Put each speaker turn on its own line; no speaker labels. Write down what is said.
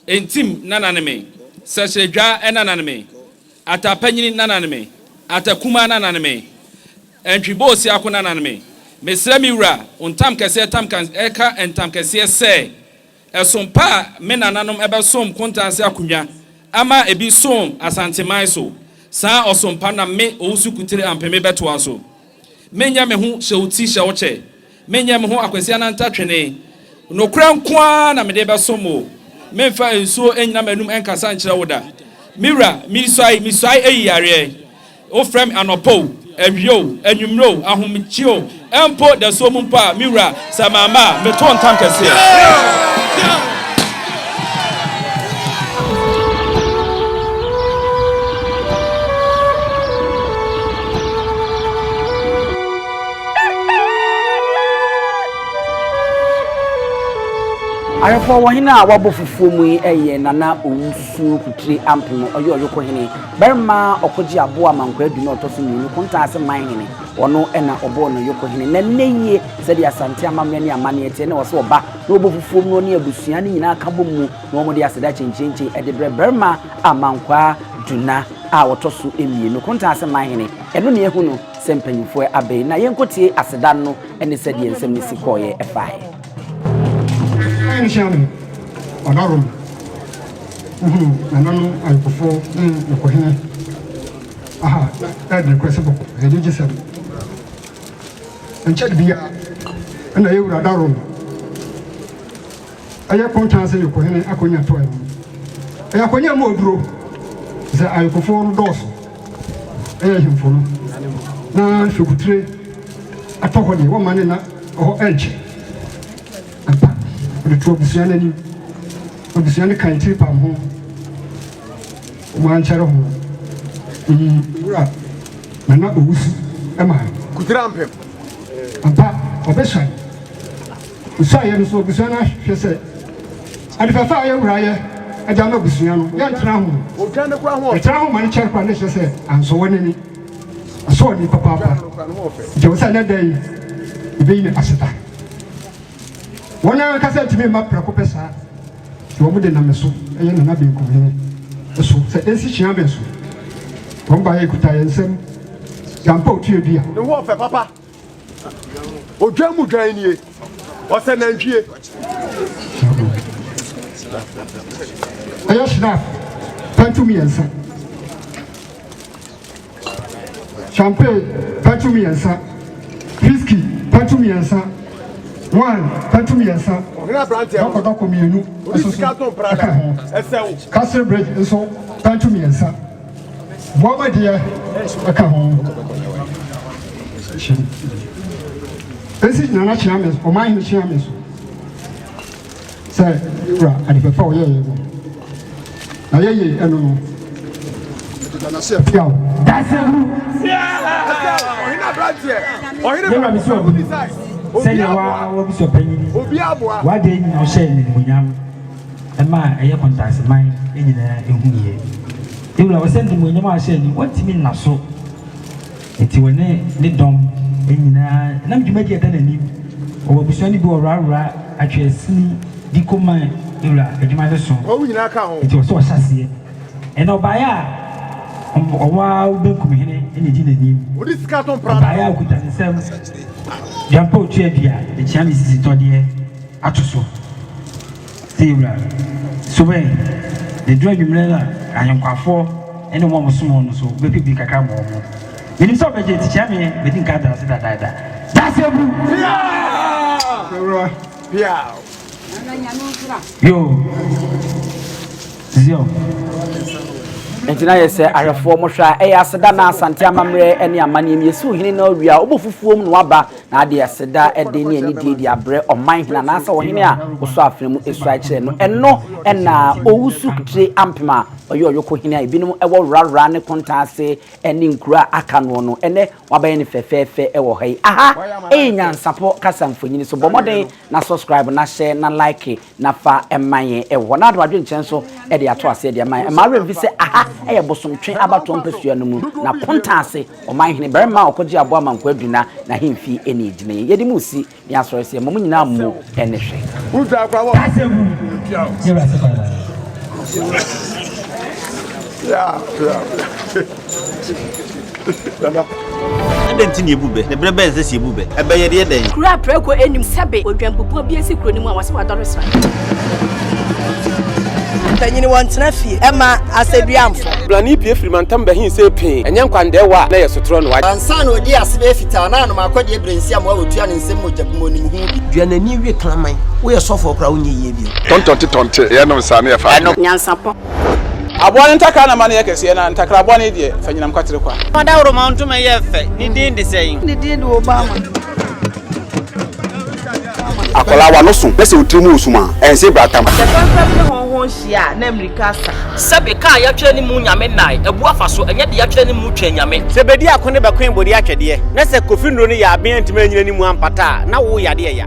Ntim nana ne me, Sɛkyerɛdwa nana ne me, Atapanyini nana ne me, Atakuma nana ne me, Antwi-Boosiako nana ne me. Mesrɛ me wura, wo ntam kɛseɛ tam ka ntam kɛseɛ sɛ, ɛsom pa a me nananom bɛsom Kontanse akonnwa ama ebi som Asanteman so, saa ɔsom pa na me Owusu Kutire Ampeme bɛtoa so. Menyɛ me ho hyɛ wo ti hyɛ wo kyɛ. Menyɛ me ho Akwasi Ananta twene. Nokorɛ nko ara na mede bɛsom wo. Memfa nsuo nnyina m'anum nkasa nkyerɛ wo da. Me wura, mesuae, mesuae ayi yareɛ. Wofrɛ me anɔpa o, awia o, anwummerɛ o, ahomekye o, mpo dasuo mu mpo a, me wura, sɛ mamma a, meto ntam kɛseɛ.
Ahwɛfoɔ wɔ hene a wabɔ fufuo mu yi yɛ Nana Owusu Kutire Ampem, ɔyɛ Ɔyoko hene, barima a ɔkɔgye aboa Amankwaa Adu na ɔtɔ so mmienu, Kontaase man hene, ɔno na ɔbɔɔ no Ɔyoko hene. Na nnɛ yie, sɛdeɛ Asante amammerɛ ne amanneɛ teɛ, na ɛwɔ sɛ ɔba na ɔbɔ fufuo mu na ɔne abusua no nyinaa ka bom mu na wɔde aseda kyenkyenkyen de brɛ barima Amankwaa Duna a ɔtɔ so mmienu, Kontaase man hene. Ɛno na yɛahu no sɛ mpanyimfoɔ aba yi. Na yɛnkɔtie aseda no ne sɛdeɛ nsɛm no si kɔeɛ faeɛ.
Nhyia me ɔdarom wohunu nananom ayɔkofoɔ ne yɔkɔhene aha na ɛde nokorɛ sɛ bɔkɔ ɛyɛ anigyesɛm nkyɛde biara ɛna yɛ wura darom Ɛyɛ kontan sɛ Yokohene akonya tɔe no. Ɛyɛ akonya a mu oduro sɛ ayokofoɔ no dɔɔso ɛyɛ ahemfo no na fekutire atɔ hɔ deɛ wɔmma ne nna hɔ ɛnkyɛ. Ampa, wɔde to abusua no anim. Abusua no kan tiri pam ho, wɔn ankyɛre ho. Wɔyii Owura Nana Owusu maa no.
Kutire ampem.
Ampa, ɔbɛsuan. Nsuaeɛ no so, abusua no ahwɛ sɛ ade fɛfɛ a ɔyɛ wura yɛ de ama abusua no, yɛntena ho. Yɛtena ho ma no kyɛre koraa na ɛkyerɛ sɛ ansɔ wɔn ani. Asɔ wɔn ani papaapa. Nti ɛwɔ sɛ ɛnɛ da yi, yɛbɛyi no aseda. Wɔn ankasa ntumi mma prɛko pɛ saa. Nti wɔn de nam me so, ɛyɛ Nana Benkumhene so, sɛ ɛnsi Kyeame so. Wɔn baeɛ kuta yɛn nsam, yɛampa otuo dua.
Ne ho ɔfɛ papa. Odwan mu dwan nie, ɔsɛ nantwie.
Ɛyɛ Schnapp pɛntu mmiɛnsa, Champagne pɛntu mmiɛnsa, Whisky pɛntu mmiɛnsa, Wine pɛntu mmiɛnsa, dɔkɔdɔkɔ mmienu nso so ɛka ho, Castle Bridge nso pɛntu mmiɛnsa. Boama deɛ ɛka ho. Esi Nana Kyeame, Ɔmanhene Kyeame so sɛ wura ade fɛfɛ a ɔyɛeɛ no na yɛyɛ ɛno no. Piaw.
Dasebu. Yɛwura mi sɛ ɔbi sɛdeɛ wa wabusua panyin w'adeɛ nyina ɔhyɛ animuonyam. Ɛma ɛyɛ kɔntaaseman nyinaa hu yɛ. Ewura, wɔ sɛ animuonyam a ahyɛ ani, wɔntumi nna so. Enti wɔne ne dɔm nyinaa nam dwumadi a ɛda n'anim. Wɔwɔ abusua no bi wɔworawora atweasini di kɔma Ewura adwuma no so. Enti wɔ sɛ ɔhyɛ aseɛ. Ɛna ɔbaeɛ a ɔwɔ ara wo benkum hene na edi n'anim. Ɔbaeɛ a ɔkuta ne nsam duampa otua dua de kyea ne sisi tɔdeɛ ato so. Sɛ wura, so bɛn, na ɛduru anwummerɛ no a, ahenkwafoɔ ne wɔn a wɔsom wɔn no nso, wobɛpɛ bi kakra ama wɔn. Menim sɛ wobɛgye, enti kyea me, madi nka ada ase dadaada. Daseɛbu!
Sɛ wura.
Yo, Zio.
Nti na yɛ sɛ ahwɛfoɔ mo hwɛ a ɛyɛ aseda na Asante amammerɛ ne amanneɛ mu yɛsi ohene na ɔwie a ɔbɔ fufuo mu na waba Na ade aseda de ne anidie de abrɛ ɔman hene anaasɛ ɔhene a ɔsɔ afena mu suae kyerɛ no. Ɛno na Owusu Tire Ampem a ɔyɛ Ɔyoko hene a ebinom wɔ Wrawra ne Kontan ase ne nkuro a aka noɔ no, ɛnnɛ wabɛyɛ no fɛfɛɛfɛ wɔ ha yi. Aha yɛ Nyansapɔ kasa mfonini so. Bɔ mmɔden na subscribe na share na like na fa ma yɛn wɔ hɔ. Na Adom Adwenkyerɛ nso de ato aseɛ de ama yɛn. Mma wo werɛ mfi sɛ aha yɛ Bosomtwe abatoɔ mpasua no mu na Kontan ase Ɔman hene barima a ɔkɔgyee aboa ma nkoa duna n'ahemfie ne egyina yi. Yɛde mo resi ne asɔre sɛ yɛma mo nyinaa mmu ne hwɛ.
Dasebu, Yɛwura se bye bye.
Yeah, yeah. Nana.
Adɛn nti na yɛbu bɛ? Na berɛ bɛn na ɛsɛ sɛ yɛbu bɛ? Ɛbɛyɛ deɛ dɛn?
Kuro a prako nnim sɛbe odwanbubuo bi asi kuro no mu a wɔse wadɔre sran.
Mpanyini wɔntena fie ɛma asɛduamfo.
Blani pue firi mantam bɛhe sɛ pee, ɛnyɛ nkwandɛɛwa a na ɛyɛ sotorɔ na wagye.
Ansa na ɔdii ase bɛyɛ fitaa na anom akɔdeɛ berɛ nsi amoa wɔtua ne nsam mogya gu mu ɔnim ho bi.
Dua n'ani we kraman, woyɛ sɔfoɔ koraa wonyɛ yie bio.
Tɔntɔnte tɔnte, yɛnom saa ne yɛfa adeɛ.
Nyansapɔ.
Aboa no ntakra na ma no yɛ kɛseɛ, na ntakra bɔne deɛ, fa nyinam kwatere kwa.
Ɔdawuroma ntoma yɛ fɛ, ne din de sɛn?
Ne din de Obama.
Akwadaa w'ano so na sɛ wo tiri mu resum a, ɛnse bratam.
Sɛ fɛmfɛm ne hɔnhɔn hyia a, na mmirika asa.
Sɛbe kaa yɛatwerɛ ne mu Nyame nnae, abu afa so, ɛnyɛ de yɛatwerɛ ne mu twɛn Nyame.
Sɛ bedi ako ne bɛkoe bode atwɛdeɛ, na sɛ Kofi nnuro no yɛ aben antumi anyina ne mu ampata a, na wo yadeɛ ya.